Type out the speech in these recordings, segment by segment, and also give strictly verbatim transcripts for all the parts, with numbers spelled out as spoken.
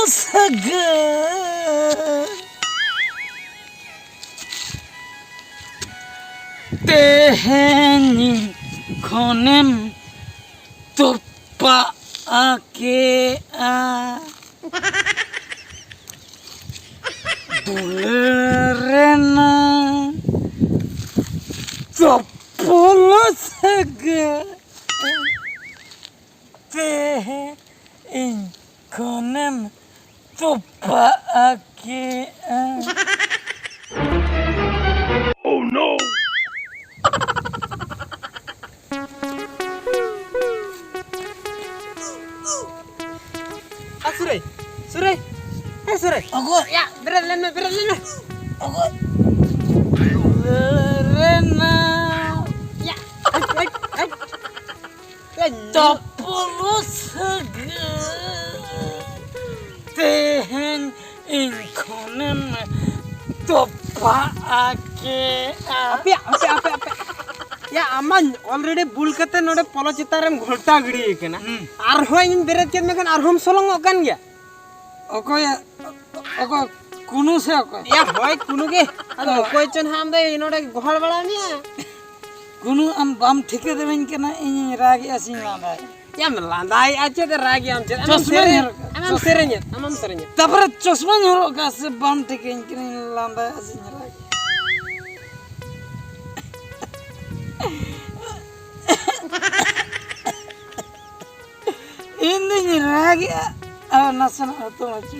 ᱥᱟᱹᱜᱟᱹᱭ ᱛᱮᱦᱮᱧ ᱠᱷᱚᱱᱮᱢ ᱛᱚᱯᱟᱜ ᱠᱮᱜᱼᱟ᱾ ᱫᱩᱞᱟᱹᱲ ᱨᱮᱱᱟᱜ ᱛᱚᱯᱚᱞ ᱥᱟᱹᱜᱟᱹᱭ ᱛᱮᱦᱮᱧ ᱠᱷᱚᱱᱮᱢ ᱛᱚᱯᱟᱜ ᱠᱮᱜᱼᱟ᱾ Oh no! ᱟ, ᱥᱩᱨᱟᱹᱭ, ᱥᱩᱨᱟᱹᱭ, ᱮ ᱥᱩᱨᱟᱹᱭ᱾ ᱚᱜᱚ᱾ ᱭᱟ, ᱵᱮᱨᱮᱫ ᱞᱮᱱ ᱢᱮ, ᱵᱮᱨᱮᱫ ᱞᱮᱱ ᱢᱮ᱾ ᱚᱜᱚ᱾ ᱨᱮᱱᱟᱜ ᱭᱟ, ᱦᱟᱴ, ᱦᱟᱴ, ᱦᱟᱴ᱾ ᱛᱚᱯᱚᱞ ᱥᱟᱹᱜᱟᱹᱭ ᱛᱮᱦᱮᱧ ᱤᱧ ᱠᱷᱚᱱᱮᱢ ᱛᱚᱯᱟᱜ ᱠᱮᱜᱼᱟ᱾ ᱟᱯᱮ, ᱟᱯᱮ, ᱟᱯᱮ, ᱟᱯᱮ᱾ ᱭᱟ, ᱟᱢ ᱢᱟ already ᱵᱩᱞ ᱠᱟᱛᱮ ᱱᱚᱰᱮ ᱯᱚᱞᱚ ᱪᱮᱛᱟᱱ ᱨᱮᱢ ᱜᱷᱚᱞᱴᱟᱣ ᱜᱤᱰᱤ ᱟᱠᱟᱱᱟ᱾ ᱦᱩᱸ᱾ ᱟᱨᱦᱚᱸ ᱤᱧ ᱵᱮᱨᱮᱫ ᱠᱮᱫ ᱢᱮᱠᱷᱟᱱ ᱟᱨᱦᱚᱸᱢ ᱥᱚᱞᱚᱝᱚᱜ ᱠᱟᱱ ᱜᱮᱭᱟ᱾ ᱚᱠᱚᱭ, ᱚᱠᱚᱭ ᱠᱩᱱᱩ ᱥᱮ ᱚᱠᱚᱭ? ᱭᱟ, ᱦᱳᱭ, ᱠᱩᱱᱩ ᱜᱮ᱾ ᱟᱫᱚ ᱚᱠᱚᱭ ᱪᱚ ᱱᱟᱦᱟᱜ ᱟᱢ ᱫᱚᱭ ᱱᱚᱰᱮ ᱜᱚᱦᱚᱲ ᱵᱟᱲᱟ ᱢᱮᱭᱟ᱾ ᱠᱩᱱᱩ, ᱟᱢ ᱵᱟᱢ ᱴᱷᱤᱠᱟᱹ ᱫᱟᱲᱮᱧ ᱠᱟᱱᱟ, ᱤᱧᱤᱧ ᱨᱟᱜᱮᱜᱼᱟ ᱥᱮᱧ ᱞᱟᱸᱫᱟᱭᱮᱜᱼᱟ? ᱭᱟᱢ ᱞᱟᱸᱫᱟᱭᱮᱜᱼᱟ ᱪᱮᱫ? ᱨᱟᱜᱮᱜᱼᱟᱢ ᱪᱮᱫ? ᱟᱢᱮᱢ ᱪᱚᱥᱢᱟᱧ ᱥᱮᱨᱮᱧ, ᱦᱚᱨᱚᱜ ᱠᱟᱜᱼᱟ, ᱟᱢᱮᱢ ᱪᱚᱥᱢᱟ᱾ ᱥᱮᱨᱮᱧᱮᱫ, ᱟᱢᱮᱢ ᱥᱮᱨᱮᱧᱮᱫ᱾ ᱛᱟᱯᱚᱨᱮ ᱪᱚᱥᱢᱟᱧ ᱦᱚᱨᱚᱜ ᱠᱟᱜᱼᱟ ᱥᱮ ᱵᱟᱢ ᱴᱷᱤᱠᱟᱹᱧ ᱠᱟᱱᱟ, ᱤᱧ ᱞᱟᱸᱫᱟᱭᱮᱜᱼᱟ ᱥᱮᱧ ᱨᱟᱜᱮᱜᱼᱟ? ᱤᱧ ᱫᱩᱧ ᱨᱟᱜᱮᱜᱼᱟ ᱟᱨ ᱱᱟᱥᱮᱱᱟᱜ ᱦᱚᱛᱚ ᱢᱟᱹᱪᱩ᱾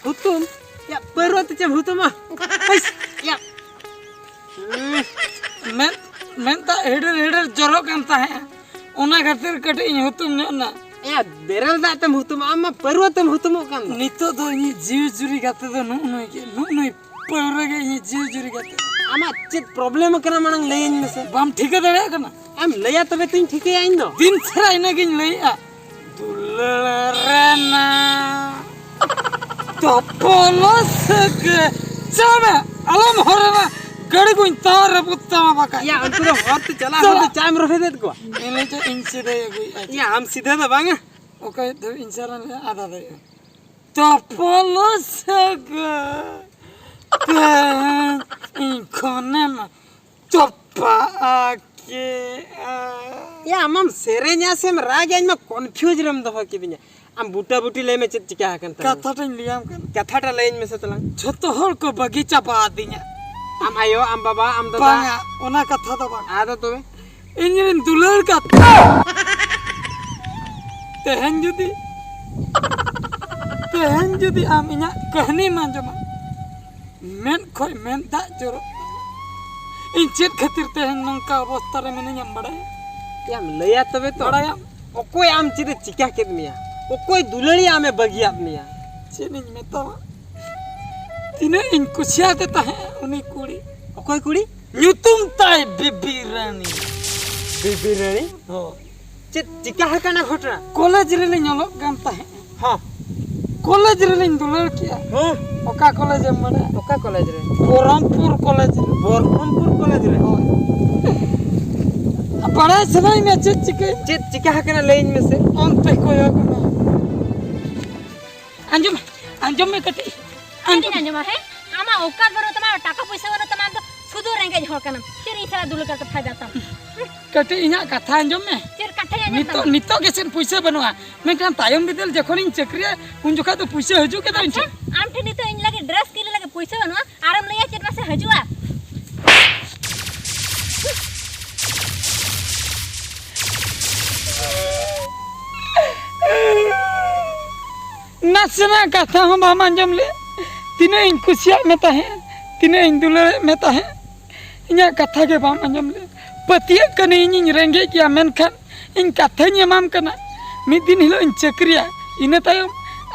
ᱦᱩᱛᱩᱢ? ᱭᱟ, ᱯᱟᱹᱨᱣᱟᱹ ᱛᱮ ᱪᱮᱫ ᱮᱢ ᱦᱩᱛᱩᱢᱟ? ᱦᱟᱹᱭᱥ, ᱭᱟ᱾ ᱢᱮᱫ, ᱢᱮᱫ ᱫᱟᱜ ᱦᱤᱰᱤᱨ ᱦᱤᱰᱤᱨ ᱡᱚᱨᱚᱜ ᱠᱟᱱ ᱛᱟᱦᱮᱸᱜᱼᱟ, ᱚᱱᱟ ᱠᱷᱟᱹᱛᱤᱨ ᱠᱟᱹᱴᱤᱡ ᱤᱧ ᱦᱩᱛᱩᱢ ᱧᱚᱜ ᱮᱱᱟ᱾ ᱭᱟ, ᱵᱮᱨᱮᱞ ᱫᱟᱜ ᱛᱮᱢ ᱦᱩᱛᱩᱢᱟ, ᱟᱢ ᱢᱟ ᱯᱟᱹᱨᱣᱟᱹ ᱛᱮᱢ ᱦᱩᱛᱩᱢᱚᱜ ᱠᱟᱱ ᱫᱚ᱾ ᱱᱤᱛᱚᱜ ᱫᱚ ᱤᱧᱤᱡ ᱡᱤᱣᱤ ᱡᱩᱨᱤ ᱜᱟᱛᱮ ᱫᱚ ᱱᱩᱜᱼᱩ ᱱᱩᱭ ᱜᱮ, ᱱᱩᱜᱼᱩ ᱱᱩᱭ ᱯᱟᱹᱣᱨᱟᱹ ᱜᱮ ᱤᱧᱤᱡ ᱡᱤᱣᱤ ᱡᱩᱨᱤ ᱜᱟᱛᱮ᱾ ᱟᱢᱟᱜ ᱪᱮᱫ problem ᱠᱟᱱᱟ, ᱢᱟᱲᱟᱝ ᱞᱟᱹᱭᱟᱹᱧ ᱢᱮᱥᱮ᱾ ᱵᱟᱢ ᱴᱷᱤᱠᱟᱹ ᱫᱟᱲᱮᱭᱟᱜ ᱠᱟᱱᱟ? ᱟᱢ ᱞᱟᱹᱭᱟ ᱛᱚᱵᱮ ᱛᱚᱧ ᱴᱷᱤᱠᱟᱹᱭᱟ ᱤᱧ ᱫᱚ᱾ ᱫᱤᱱ ᱥᱟᱨᱟ ᱤᱱᱟᱹᱜᱤᱧ ᱞᱟᱹᱭᱮᱜᱼᱟ᱾ ᱫᱩᱞᱟᱹᱲ ᱨᱮᱱᱟᱜ ᱛᱚᱯᱚᱞ ᱥᱟᱹᱜᱟᱹᱭ᱾ ᱪᱟᱞᱟᱜ ᱢᱮ, ᱟᱞᱚᱢ ᱦᱚᱨᱮᱱᱟ᱾ ᱜᱟᱹᱰᱤ ᱠᱚᱧ ᱛᱟᱣ ᱨᱟᱹᱯᱩᱫ ᱛᱟᱢᱟ ᱵᱟᱠᱷᱟᱡ᱾ ᱭᱟ, ᱩᱱᱠᱩ ᱫᱚ ᱦᱚᱨ ᱛᱮ ᱪᱟᱞᱟᱜ ᱦᱚᱨ ᱛᱮ ᱪᱟᱞᱟᱜ᱾ ᱪᱟᱢ ᱨᱚᱦᱮᱫᱮᱫ ᱠᱚᱣᱟ᱾ ᱤᱧ ᱞᱟᱹᱭ ᱪᱮᱫ ᱤᱧ ᱥᱤᱫᱷᱟᱹᱭ ᱟᱹᱜᱩᱭᱮᱫᱼᱟ᱾ ᱭᱟ, ᱟᱢ ᱥᱤᱫᱷᱟᱹ ᱫᱚ ᱵᱟᱝᱟ᱾ ᱚᱠᱚᱭ ᱫᱚ ᱤᱧ ᱥᱟᱨᱟ ᱟᱫᱷᱟ ᱫᱟᱲᱮᱭᱟᱜᱼᱟ᱾ ᱛᱚᱯᱚᱞ ᱥᱟᱹᱜᱟᱹᱭ ᱛᱮᱦᱮᱧ ᱤᱧ ᱠᱷᱚᱱᱮᱢ ᱛᱚᱯᱟᱜ ᱠᱮᱜᱼᱟ᱾ ᱭᱟ, ᱟᱢᱮᱢ ᱥᱮᱨᱮᱧᱟ ᱥᱮᱢ ᱨᱟᱜᱟ? ᱤᱧ ᱢᱟ confuse ᱨᱮᱢ ᱫᱚᱦᱚ ᱠᱤᱫᱤᱧᱟ᱾ ᱟᱢ ᱵᱩᱴᱟᱹ ᱵᱩᱴᱤ ᱞᱟᱹᱭ ᱢᱮ, ᱪᱮᱫ ᱪᱤᱠᱟ ᱟᱠᱟᱱ ᱛᱟᱢᱟ? ᱠᱟᱛᱷᱟᱴᱟᱧ ᱞᱟᱹᱭᱟᱢ ᱠᱟᱱᱟ᱾ ᱠᱟᱛᱷᱟᱴᱟ ᱞᱟᱹᱭᱟᱹᱧ ᱢᱮᱥᱮ ᱛᱟᱞᱟᱝ᱾ ᱡᱷᱚᱛᱚ ᱦᱚᱲ ᱠᱚ ᱵᱟᱹᱜᱤ ᱪᱟᱵᱟ ᱟᱹᱫᱤᱧᱟ᱾ ᱟᱢ ᱟᱭᱳ, ᱟᱢ ᱵᱟᱵᱟ, ᱟᱢ ᱫᱟᱫᱟ? ᱵᱟᱝᱟ, ᱚᱱᱟ ᱠᱟᱛᱷᱟ ᱫᱚ ᱵᱟᱝ᱾ ᱟᱫᱚ ᱛᱚᱵᱮ? ᱤᱧᱨᱮᱱ ᱫᱩᱞᱟᱹᱲ ᱠᱟᱛᱷᱟ᱾ ᱛᱮᱦᱮᱧ ᱡᱩᱫᱤ, ᱛᱮᱦᱮᱧ ᱡᱩᱫᱤ ᱟᱢ ᱤᱧᱟᱹᱜ ᱠᱟᱹᱦᱱᱤᱢ ᱟᱸᱡᱚᱢᱟ, ᱢᱮᱫ ᱠᱷᱚᱡ ᱢᱮᱫ ᱫᱟᱜ ᱡᱚᱨᱚᱜ ᱛᱟᱢᱟ᱾ ᱤᱧ ᱪᱮᱫ ᱠᱷᱟᱹᱛᱤᱨ ᱛᱮᱦᱮᱧ ᱱᱚᱝᱠᱟ ᱚᱵᱚᱥᱛᱟ ᱨᱮ ᱢᱤᱱᱟᱹᱧᱟ, ᱮᱢ ᱵᱟᱲᱟᱭᱟ? ᱭᱟᱢ ᱞᱟᱹᱭᱟ ᱛᱚᱵᱮ ᱛᱚ? ᱵᱟᱲᱟᱭᱟᱢ? ᱚᱠᱚᱭ ᱟᱢ ᱪᱮᱫ ᱮ ᱪᱤᱠᱟ ᱠᱮᱫ ᱢᱮᱭᱟ? ᱚᱠᱚᱭ ᱫᱩᱞᱟᱹᱲᱤᱭᱟᱹ ᱟᱢᱮ ᱵᱟᱹᱜᱤᱭᱟᱫ ᱢᱮᱭᱟ? ᱪᱮᱫ ᱤᱧ ᱢᱮᱛᱟᱢᱟ, ᱛᱤᱱᱟᱹᱜ ᱤᱧ ᱠᱩᱥᱤᱭᱟᱫᱮ ᱛᱟᱦᱮᱸᱫ ᱩᱱᱤ ᱠᱩᱲᱤ᱾ ᱚᱠᱚᱭ ᱠᱩᱲᱤ? ᱧᱩᱛᱩᱢ ᱛᱟᱭ ᱵᱤᱵᱤ ᱨᱟᱱᱤ᱾ ᱵᱤᱵᱤ ᱨᱟᱱᱤ? ᱦᱳᱭ᱾ ᱪᱮᱫ ᱪᱤᱠᱟ ᱟᱠᱟᱱᱟ ᱜᱷᱚᱴᱚᱱᱟ? ᱠᱚᱞᱮᱡᱽ ᱨᱮᱞᱤᱧ ᱚᱞᱚᱜ ᱠᱟᱱ ᱛᱟᱦᱮᱸᱫ᱾ ᱦᱚᱸ᱾ ᱠᱚᱞᱮᱡᱽ ᱨᱮᱞᱤᱧ ᱫᱩᱞᱟᱹᱲ ᱠᱮᱜᱼᱟ᱾ ᱦᱚᱸ᱾ ᱚᱠᱟ ᱠᱚᱞᱮᱡᱽ ᱮᱢ ᱵᱟᱲᱟᱭᱟ? ᱚᱠᱟ ᱠᱚᱞᱮᱡᱽ ᱨᱮ? ᱵᱚᱦᱚᱨᱚᱢᱯᱩᱨ ᱠᱚᱞᱮᱡᱽ ᱨᱮ᱾ ᱵᱚᱦᱚᱨᱚᱢᱯᱩᱨ ᱠᱚᱞᱮᱡᱽ ᱨᱮ? ᱦᱳᱭ᱾ ᱵᱟᱲᱟᱭ ᱥᱟᱱᱟᱧ ᱢᱮ ᱪᱮᱫ ᱪᱤᱠᱟᱹ? ᱪᱮᱫ ᱪᱤᱠᱟ ᱟᱠᱟᱱᱟ ᱞᱟᱹᱭᱟᱹᱧ ᱢᱮᱥᱮ᱾ ᱚᱱᱛᱮ ᱠᱚᱭᱚᱜ ᱢᱮ᱾ ᱟᱸᱡᱚᱢ, ᱟᱸᱡᱚᱢ ᱢᱮ ᱠᱟᱹᱴᱤᱡ᱾ ᱪᱮᱫ ᱤᱧ ᱟᱸᱡᱚᱢᱟ, ᱦᱮᱸ? ᱟᱢᱟᱜ ᱚᱠᱟᱛ ᱵᱟᱹᱱᱩᱜ ᱛᱟᱢᱟ, ᱴᱟᱠᱟ ᱯᱩᱭᱥᱟᱹ ᱵᱟᱹᱱᱩᱜ ᱛᱟᱢᱟ, ᱟᱢ ᱫᱚ ᱥᱩᱫᱷᱩ ᱨᱮᱸᱜᱮᱡ ᱦᱚᱲ ᱠᱟᱱᱟᱢ᱾ ᱪᱮᱫ ᱤᱧ ᱥᱟᱞᱟᱜ ᱫᱩᱞᱟᱹᱲ ᱠᱟᱛᱮ ᱯᱷᱟᱭᱫᱟ ᱛᱟᱢ? ᱠᱟᱹᱴᱤᱡ ᱤᱧᱟᱹᱜ ᱠᱟᱛᱷᱟ ᱟᱸᱡᱚᱢ ᱢᱮ᱾ ᱪᱮᱫ ᱠᱟᱛᱷᱟᱧ ᱟᱸᱡᱚᱢ ᱱᱤᱛᱚᱜ, ᱛᱟᱢᱟ? ᱱᱤᱛᱚᱜ ᱜᱮ ᱪᱮᱫ ᱯᱩᱭᱥᱟᱹ ᱵᱟᱹᱱᱩᱜᱼᱟ, ᱢᱮᱱᱠᱷᱟᱱ ᱛᱟᱭᱚᱢ ᱵᱤᱫᱟᱹᱞ ᱡᱚᱠᱷᱚᱱᱤᱧ ᱪᱟᱹᱠᱨᱤᱭᱟ, ᱩᱱ ᱡᱚᱠᱷᱟᱡ ᱫᱚ ᱯᱩᱭᱥᱟᱹ ᱦᱤᱡᱩᱜ ᱜᱮ ᱫᱚ ᱤᱧ ᱟᱪᱪᱷᱟ, ᱴᱷᱮᱱ᱾ ᱟᱢ ᱴᱷᱮᱱ ᱱᱤᱛᱚᱜ ᱤᱧ ᱞᱟᱹᱜᱤᱫ dress ᱠᱤᱨᱤᱧ ᱞᱟᱹᱜᱤᱫ ᱯᱩᱭᱥᱟᱹ ᱵᱟᱹᱱᱩᱜᱼᱟ, ᱟᱨᱮᱢ ᱞᱟᱹᱭᱟ ᱪᱮᱫ ᱢᱟᱥᱮ ᱦᱤᱡᱩᱜᱼᱟ? ᱱᱟᱥᱮᱱᱟᱜ ᱠᱟᱛᱷᱟ ᱦᱚᱸ ᱵᱟᱢ ᱟᱸᱡᱚᱢ ᱞᱮᱫ᱾ ᱛᱤᱱᱟᱹᱜ ᱤᱧ ᱠᱩᱥᱤᱭᱟᱜ ᱢᱮ ᱛᱟᱦᱮᱸᱫ, ᱛᱤᱱᱟᱹᱜ ᱤᱧ ᱫᱩᱞᱟᱹᱲᱮᱫ ᱢᱮ ᱛᱟᱦᱮᱸᱫ, ᱤᱧᱟᱹᱜ ᱠᱟᱛᱷᱟ ᱜᱮ ᱵᱟᱢ ᱟᱸᱡᱚᱢ ᱞᱮᱫ᱾ ᱯᱟᱹᱛᱭᱟᱹᱜ ᱠᱟᱹᱱᱟᱹᱧ ᱤᱧᱤᱧ ᱨᱮᱸᱜᱮᱡ ᱜᱮᱭᱟ, ᱢᱮᱱᱠᱷᱟᱱ ᱤᱧ ᱠᱟᱛᱷᱟᱧ ᱮᱢᱟᱢ ᱠᱟᱱᱟ, ᱢᱤᱫ ᱫᱤᱱ ᱦᱤᱞᱳᱜ ᱤᱧ ᱪᱟᱹᱠᱨᱤᱭᱟ, ᱤᱱᱟᱹ ᱛᱟᱭᱚᱢ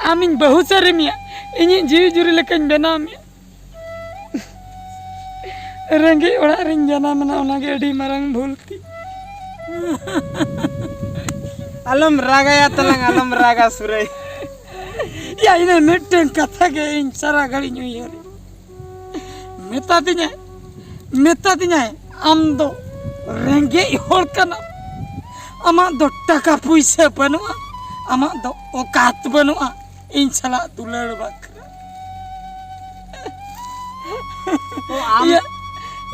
ᱟᱢᱤᱧ ᱵᱟᱹᱦᱩ ᱥᱟᱹᱨᱤ ᱢᱮᱭᱟ, ᱤᱧᱤᱡ ᱡᱤᱣᱤ ᱡᱩᱨᱤ ᱞᱮᱠᱟᱧ ᱵᱮᱱᱟᱣ ᱢᱮᱭᱟ᱾ ᱨᱮᱸᱜᱮᱡ ᱚᱲᱟᱜ ᱨᱤᱧ ᱡᱟᱱᱟᱢ ᱮᱱᱟ, ᱚᱱᱟᱜᱮ ᱟᱹᱰᱤ ᱢᱟᱨᱟᱝ ᱵᱷᱩᱞ ᱛᱤᱧ᱾ ᱟᱞᱚᱢ ᱨᱟᱜᱟᱭᱟ ᱛᱟᱞᱟᱝ, ᱟᱞᱚᱢ ᱨᱟᱜᱟ ᱥᱩᱨᱟᱹᱭ᱾ ᱭᱟ, ᱤᱱᱟᱹ ᱢᱤᱫᱴᱟᱝ ᱠᱟᱛᱷᱟ ᱜᱮ ᱤᱧ ᱥᱟᱨᱟ ᱜᱷᱟᱹᱲᱤᱡ ᱤᱧ ᱩᱭᱦᱟᱹᱨ᱾ ᱢᱮᱛᱟ ᱫᱤᱧᱟᱭ, ᱢᱮᱛᱟ ᱫᱤᱧᱟᱭ, "ᱟᱢ ᱫᱚ ᱨᱮᱸᱜᱮᱡ ᱦᱚᱲ ᱠᱟᱱᱟᱢ, ᱟᱢᱟᱜ ᱫᱚ ᱴᱟᱠᱟ ᱯᱩᱭᱥᱟᱹ ᱵᱟᱹᱱᱩᱜᱼᱟ, ᱟᱢᱟᱜ ᱫᱚ ᱚᱠᱟᱛ ᱵᱟᱹᱱᱩᱜᱼᱟ, ᱤᱧ ᱥᱟᱞᱟᱜ ᱫᱩᱞᱟᱹᱲ ᱵᱟᱠᱷᱨᱟ᱾ ᱚ, ᱟᱢ? ᱤᱭᱟᱹ,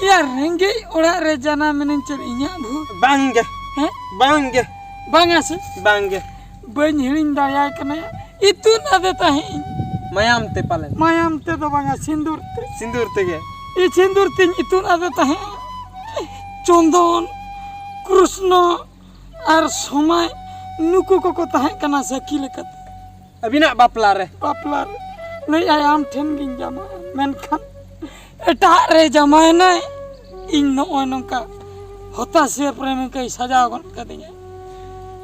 ᱤᱭᱟᱹ, ᱨᱮᱸᱜᱮᱡ ᱚᱲᱟᱜ ᱨᱮ ᱡᱟᱱᱟᱢ ᱮᱱᱟᱹᱧ, ᱪᱮᱫ ᱤᱧᱟᱹᱜ ᱵᱷᱩᱞ? ᱵᱟᱝ ᱜᱮ᱾ ᱦᱮᱸ? ᱵᱟᱝ ᱜᱮ᱾ ᱵᱟᱝᱟ ᱥᱮ? ᱵᱟᱝ ᱜᱮ᱾ ᱵᱟᱹᱧ ᱦᱤᱲᱤᱧ ᱫᱟᱲᱮᱭᱟᱭ ᱠᱟᱱᱟ᱾ ᱤᱛᱩᱫ ᱟᱫᱮ ᱛᱟᱦᱮᱸᱫ ᱤᱧ᱾ ᱢᱟᱭᱟᱢ ᱛᱮ ᱯᱟᱞᱮᱱ? ᱢᱟᱭᱟᱢ ᱛᱮ ᱫᱚ ᱵᱟᱝᱟ, ᱥᱤᱸᱫᱩᱨ ᱛᱮ᱾ ᱥᱤᱸᱫᱩᱨ ᱛᱮᱜᱮ? ᱤᱧ ᱥᱤᱸᱫᱩᱨ ᱛᱮᱧ ᱤᱛᱩᱫ ᱟᱫᱮ ᱛᱟᱦᱮᱸᱫ᱾ ᱪᱚᱱᱫᱚᱱ, ᱠᱨᱩᱥᱱᱚ ᱟᱨ ᱥᱚᱢᱟᱭ, ᱱᱩᱠᱩ ᱠᱚᱠᱚ ᱛᱟᱦᱮᱸ ᱠᱟᱱᱟ ᱥᱟᱹᱠᱷᱤ ᱞᱮᱠᱟᱛᱮ᱾ ᱟᱹᱵᱤᱱᱟᱜ ᱵᱟᱯᱞᱟ ᱨᱮ? ᱵᱟᱯᱞᱟ ᱨᱮ᱾ ᱞᱟᱹᱭᱮᱫᱼᱟᱭ, "ᱟᱢ ᱴᱷᱮᱱ ᱜᱤᱧ ᱡᱟᱶᱟᱭᱟ", ᱢᱮᱱᱠᱷᱟᱱ ᱮᱴᱟᱜ ᱨᱮ ᱡᱟᱶᱟᱭᱮᱱᱟᱭ᱾ ᱤᱧ ᱱᱚᱜᱼᱚᱭ ᱱᱚᱝᱠᱟ ᱦᱚᱛᱟᱥᱮ ᱯᱨᱮᱢᱤᱠᱟᱭ ᱥᱟᱡᱟᱣ ᱜᱚᱫ ᱠᱟᱫᱤᱧᱟ᱾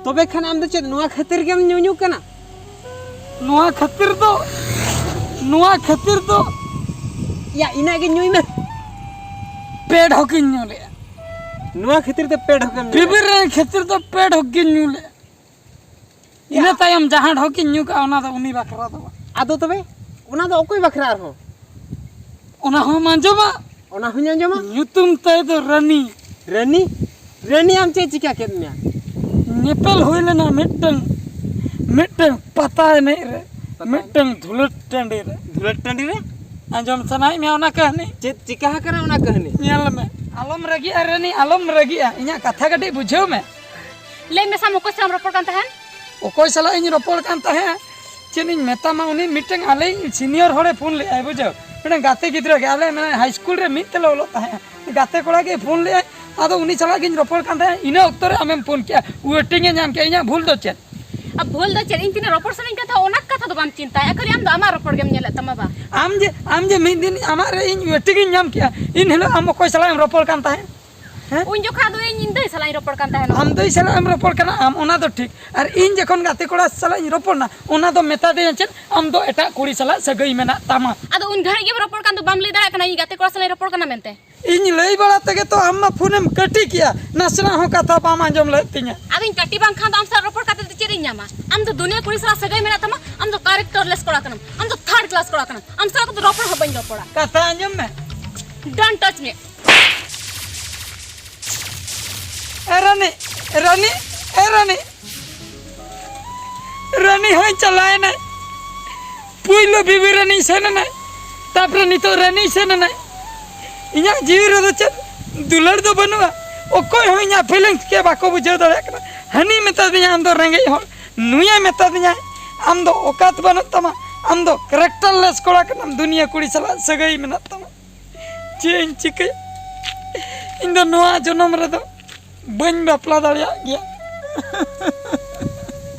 ᱛᱚᱵᱮ ᱠᱷᱟᱱ ᱟᱢ ᱫᱚ ᱪᱮᱫ ᱱᱚᱣᱟ ᱠᱷᱟᱹᱛᱤᱨ ᱜᱮᱢ ᱧᱩᱧᱩ ᱠᱟᱱᱟ? ᱱᱚᱣᱟ ᱠᱷᱟᱹᱛᱤᱨ ᱫᱚ, ᱱᱚᱣᱟ ᱠᱷᱟᱹᱛᱤᱨ ᱫᱚ ᱭᱟ, ᱤᱱᱟᱹᱜ ᱜᱮ ᱧᱩᱭ ᱢᱮ᱾ ᱯᱮ ᱰᱷᱚᱠᱤᱧ ᱧᱩ ᱞᱮᱜᱼᱟ᱾ ᱱᱚᱣᱟ ᱠᱷᱟᱹᱛᱤᱨ ᱛᱮ ᱯᱮ ᱰᱷᱚᱠᱮᱢ ᱧᱩ ᱞᱮᱜᱼᱟ? ᱵᱤᱵᱤᱨ ᱨᱮ ᱠᱷᱟᱹᱛᱤᱨ ᱫᱚ ᱯᱮ ᱰᱷᱚᱠ ᱜᱤᱧ ᱧᱩ ᱞᱮᱜᱼᱟ᱾ ᱭᱟ᱾ ᱤᱱᱟᱹ ᱛᱟᱭᱚᱢ ᱡᱟᱦᱟᱸ ᱰᱷᱚᱠᱤᱧ ᱧᱩ ᱠᱟᱜᱼᱟ, ᱚᱱᱟ ᱫᱚ ᱩᱱᱤ ᱵᱟᱠᱷᱨᱟ ᱫᱚ ᱵᱟᱝ᱾ ᱟᱫᱚ ᱛᱚᱵᱮ? ᱚᱱᱟ ᱫᱚ ᱚᱠᱚᱭ ᱵᱟᱠᱷᱨᱟ ᱟᱨᱦᱚᱸ? ᱚᱱᱟ ᱦᱚᱸᱢ ᱟᱸᱡᱚᱢᱟ᱾ ᱚᱱᱟ ᱦᱚᱸᱧ ᱟᱸᱡᱚᱢᱟ᱾ ᱧᱩᱛᱩᱢ ᱛᱟᱭ ᱫᱚ ᱨᱟᱹᱱᱤ᱾ ᱨᱟᱹᱱᱤ? ᱨᱟᱹᱱᱤ, ᱟᱢ ᱪᱮᱫ ᱪᱤᱠᱟ ᱠᱮᱫ ᱢᱮᱭᱟ? ᱧᱮᱯᱮᱞ ᱦᱩᱭ ᱞᱮᱱᱟ ᱢᱤᱫᱴᱟᱝ, ᱢᱤᱫᱴᱟᱝ ᱯᱟᱛᱟ ᱮᱱᱮᱡ ᱨᱮ, ᱯᱟᱛᱟ ᱮᱱᱮᱡ? ᱢᱤᱫᱴᱟᱝ ᱫᱷᱩᱞᱟᱹᱴ ᱴᱟᱺᱰᱤ ᱨᱮ᱾ ᱫᱷᱩᱞᱟᱹᱴ ᱴᱟᱺᱰᱤ ᱨᱮ? ᱟᱸᱡᱚᱢ ᱥᱟᱱᱟᱭᱮᱫ ᱢᱮᱭᱟ ᱚᱱᱟ ᱠᱟᱹᱦᱱᱤ? ᱪᱮᱫ ᱪᱤᱠᱟ ᱟᱠᱟᱱᱟ ᱚᱱᱟ ᱠᱟᱹᱦᱱᱤ? ᱧᱮᱞ ᱢᱮ, ᱟᱞᱚᱢ ᱨᱟᱹᱜᱤᱜᱼᱟ ᱨᱟᱹᱱᱤ, ᱟᱞᱚᱢ ᱨᱟᱹᱜᱤᱜᱼᱟ, ᱤᱧᱟᱹᱜ ᱠᱟᱛᱷᱟ ᱠᱟᱹᱴᱤᱡ ᱵᱩᱡᱷᱟᱹᱣ ᱢᱮ᱾ ᱞᱟᱹᱭ ᱢᱮᱥᱮ, ᱟᱢ ᱚᱠᱚᱭ ᱥᱟᱞᱟᱜ ᱮᱢ ᱨᱚᱯᱚᱲ ᱠᱟᱱ ᱛᱟᱦᱮᱸᱱ? ᱚᱠᱚᱭ ᱥᱟᱞᱟᱜ ᱤᱧ ᱨᱚᱯᱚᱲ ᱠᱟᱱ ᱛᱟᱦᱮᱸᱫ? ᱪᱮᱫ ᱤᱧ ᱢᱮᱛᱟᱢᱟ, ᱩᱱᱤ ᱢᱤᱫᱴᱟᱝ ᱟᱞᱮᱭᱤᱡ ᱥᱤᱱᱤᱭᱚᱨ ᱦᱚᱲᱮ ᱯᱷᱳᱱ ᱞᱮᱫᱼᱟᱭ, ᱵᱩᱡᱷᱟᱹᱣ, ᱢᱤᱫᱴᱟᱝ ᱜᱟᱛᱮ ᱜᱤᱫᱽᱨᱟᱹ ᱜᱮ, ᱟᱞᱮ ᱢᱟᱱᱮ ᱦᱟᱭ ᱥᱠᱩᱞ ᱨᱮ ᱢᱤᱫ ᱛᱮᱞᱮ ᱚᱞᱚᱜ ᱛᱟᱦᱮᱸᱫ᱾ ᱜᱟᱛᱮ ᱠᱚᱲᱟ ᱜᱮᱭ ᱯᱷᱳᱱ ᱞᱮᱫᱼᱟᱭ, ᱟᱫᱚ ᱩᱱᱤ ᱥᱟᱞᱟᱜ ᱜᱤᱧ ᱨᱚᱯᱚᱲ ᱠᱟᱱ ᱛᱟᱦᱮᱸᱫ᱾ ᱤᱱᱟᱹ ᱚᱠᱛᱚ ᱨᱮ ᱟᱢᱮᱢ ᱯᱷᱳᱱ ᱠᱮᱫᱼᱟ, ᱳᱭᱮᱴᱤᱝ ᱮ ᱧᱟᱢ ᱠᱮᱫᱼᱟ᱾ ᱤᱧᱟᱹᱜ ᱵᱷᱩᱞ ᱫᱚ ᱪᱮᱫ? ᱟᱨ ᱵᱷᱩᱞ ᱫᱚ ᱪᱮᱫ? ᱤᱧ ᱛᱤᱱᱟᱹᱜ ᱨᱚᱯᱚᱲ ᱥᱟᱱᱟᱧ ᱠᱟᱱ ᱛᱟᱦᱮᱸᱫ, ᱚᱱᱟ ᱠᱟᱛᱷᱟ ᱫᱚ ᱵᱟᱢ ᱪᱤᱱᱛᱟᱹᱭᱟ, ᱠᱷᱟᱹᱞᱤ ᱟᱢ ᱫᱚ ᱟᱢᱟᱜ ᱨᱚᱯᱚᱲ ᱜᱮᱢ ᱧᱮᱞᱮᱫ ᱛᱟᱢᱟ ᱵᱟ? ᱟᱢ ᱡᱮ, ᱟᱢ ᱡᱮ ᱢᱤᱫ ᱫᱤᱱ ᱟᱢᱟᱜ ᱨᱮ ᱤᱧ ᱳᱭᱮᱴᱤᱝ ᱤᱧ ᱧᱟᱢ ᱠᱮᱫᱼᱟ, ᱤᱱ ᱦᱤᱞᱳᱜ ᱟᱢ ᱚᱠᱚᱭ ᱥᱟᱞᱟᱜ ᱮᱢ ᱨᱚᱯᱚᱲ ᱠᱟᱱ ᱛᱟᱦᱮᱸᱫ? ᱦᱮᱸ? ᱩᱱ ᱡᱚᱠᱷᱟ ᱫᱚ ᱤᱧ, ᱤᱧ ᱫᱟᱹᱭ ᱥᱟᱞᱟᱜ ᱤᱧ ᱨᱚᱯᱚᱲ ᱠᱟᱱ ᱛᱟᱦᱮᱱᱟ᱾ ᱟᱢ ᱫᱟᱹᱭ ᱥᱟᱞᱟᱜ ᱮᱢ ᱨᱚᱯᱚᱲ ᱠᱟᱱᱟ, ᱟᱢ ᱚᱱᱟ ᱫᱚ ᱴᱷᱤᱠ᱾ ᱟᱨ ᱤᱧ ᱡᱚᱠᱷᱚᱱ ᱜᱟᱛᱮ ᱠᱚᱲᱟ ᱥᱟᱞᱟᱜ ᱤᱧ ᱨᱚᱯᱚᱲ ᱮᱱᱟ, ᱚᱱᱟ ᱫᱚ ᱢᱮᱛᱟ ᱫᱤᱧᱟ ᱪᱮᱫ, ᱟᱢ ᱫᱚ ᱮᱴᱟᱜ ᱠᱩᱲᱤ ᱥᱟᱞᱟᱜ ᱥᱟᱹᱜᱟᱹᱭ ᱢᱮᱱᱟᱜ ᱛᱟᱢᱟ᱾ ᱟᱫᱚ ᱩᱱ ᱜᱷᱟᱹᱲᱤᱡ ᱜᱮᱢ ᱨᱚᱯᱚᱲ ᱠᱟᱱ ᱫᱚ, ᱵᱟᱢ ᱞᱟᱹᱭ ᱫᱟᱲᱮᱭᱟᱜ ᱠᱟᱱᱟ ᱤᱧ ᱜᱟᱛᱮ ᱠᱚᱲᱟ ᱥᱟᱞᱟᱜ ᱤᱧ ᱨᱚᱯᱚᱲ ᱠᱟᱱᱟ ᱢᱮᱱᱛᱮ? ᱤᱧ ᱞᱟᱹᱭ ᱵᱟᱲᱟ ᱛᱮᱜᱮ ᱛᱚ ᱟᱢ ᱢᱟ ᱯᱷᱳᱱᱮᱢ ᱠᱟᱹᱴᱤ ᱠᱮᱜᱼᱟ, ᱱᱟᱥᱮᱱᱟᱜ ᱦᱚᱸ ᱠᱟᱛᱷᱟ ᱵᱟᱢ ᱟᱸᱡᱚᱢ ᱞᱮᱫ ᱛᱤᱧᱟ᱾ ᱟᱫᱚᱧ ᱠᱟᱹᱴᱤ ᱵᱟᱝᱠᱷᱟᱱ ᱫᱚ ᱟᱢ ᱥᱟᱞᱟᱜ ᱨᱚᱯᱚᱲ ᱠᱟᱛᱮ ᱫᱚ ᱪᱮᱫ ᱤᱧ ᱧᱟᱢᱟ? ᱟᱢ ᱫᱚ ᱫᱩᱱᱤᱭᱟᱹ ᱠᱩᱲᱤ ᱥᱟᱞᱟᱜ ᱥᱟᱹᱜᱟᱹᱭ ᱢᱮᱱᱟᱜ ᱛᱟᱢᱟ, ᱟᱢ ᱫᱚ ᱠᱮᱨᱮᱠᱴᱟᱨᱞᱮᱥ ᱠᱚᱲᱟ ᱠᱟᱱᱟᱢ, ᱟᱢ ᱫᱚ ᱛᱷᱟᱨᱰ ᱠᱞᱟᱥ ᱠᱚᱲᱟ ᱠᱟᱱᱟᱢ, ᱟᱢ ᱥᱟᱞᱟᱜ ᱫᱚ ᱨᱚᱯᱚᱲ ᱦᱚᱸ ᱵᱟᱹᱧ ᱨᱚᱯᱚᱲᱟ᱾ ᱠᱟᱛᱷᱟ ᱟᱸᱡᱚᱢ ᱢᱮ᱾ Don't touch me. ᱮ ᱨᱟᱱᱤ, ᱮ ᱨᱟᱱᱤ, ᱮ ᱨᱟᱱᱤ᱾ ᱨᱟᱱᱤ ᱦᱚᱸᱭ ᱪᱟᱞᱟᱣᱮᱱᱟᱭ᱾ ᱯᱩᱭᱞᱩ ᱵᱤᱵᱤ ᱨᱟᱱᱤ ᱥᱮᱱ ᱮᱱᱟᱭ, ᱛᱟᱯᱚᱨᱮ ᱱᱤᱛᱚᱜ ᱨᱟᱱᱤ ᱥᱮᱱ ᱮᱱᱟᱭ᱾ ᱤᱧᱟᱹᱜ ᱡᱤᱣᱤ ᱨᱮᱫᱚ ᱪᱮᱫ ᱫᱩᱞᱟᱹᱲ ᱫᱚ ᱵᱟᱹᱱᱩᱜᱼᱟ᱾ ᱚᱠᱚᱭ ᱦᱚᱸ ᱤᱧᱟᱹᱜ feelings ᱜᱮ ᱵᱟᱠᱚ ᱵᱩᱡᱷᱟᱹᱣ ᱫᱟᱲᱮᱭᱟᱜ ᱠᱟᱱᱟ᱾ ᱦᱟᱹᱱᱤ ᱢᱮᱛᱟᱫᱤᱧᱟ, "ᱟᱢ ᱫᱚ ᱨᱮᱸᱜᱮᱡ ᱦᱚᱲ", ᱱᱩᱭᱮ ᱢᱮᱛᱟᱫᱤᱧᱟᱭ, "ᱟᱢ ᱫᱚ ᱚᱠᱟᱛ ᱵᱟᱹᱱᱩᱜ ᱛᱟᱢᱟ, ᱟᱢ ᱫᱚ characterless ᱠᱚᱲᱟ ᱠᱟᱱᱟᱢ, ᱫᱩᱱᱤᱭᱟᱹ ᱠᱩᱲᱤ ᱥᱟᱞᱟᱜ ᱥᱟᱹᱜᱟᱹᱭ ᱢᱮᱱᱟᱜ ᱛᱟᱢᱟ᱾" ᱪᱮᱫ ᱤᱧ ᱪᱤᱠᱟᱹᱭᱟ? ᱤᱧ ᱫᱚ ᱱᱚᱣᱟ ᱡᱚᱱᱚᱢ ᱨᱮᱫᱚ ᱵᱟᱹᱧ ᱵᱟᱯᱞᱟ ᱫᱟᱲᱮᱭᱟᱜ ᱜᱮᱭᱟ᱾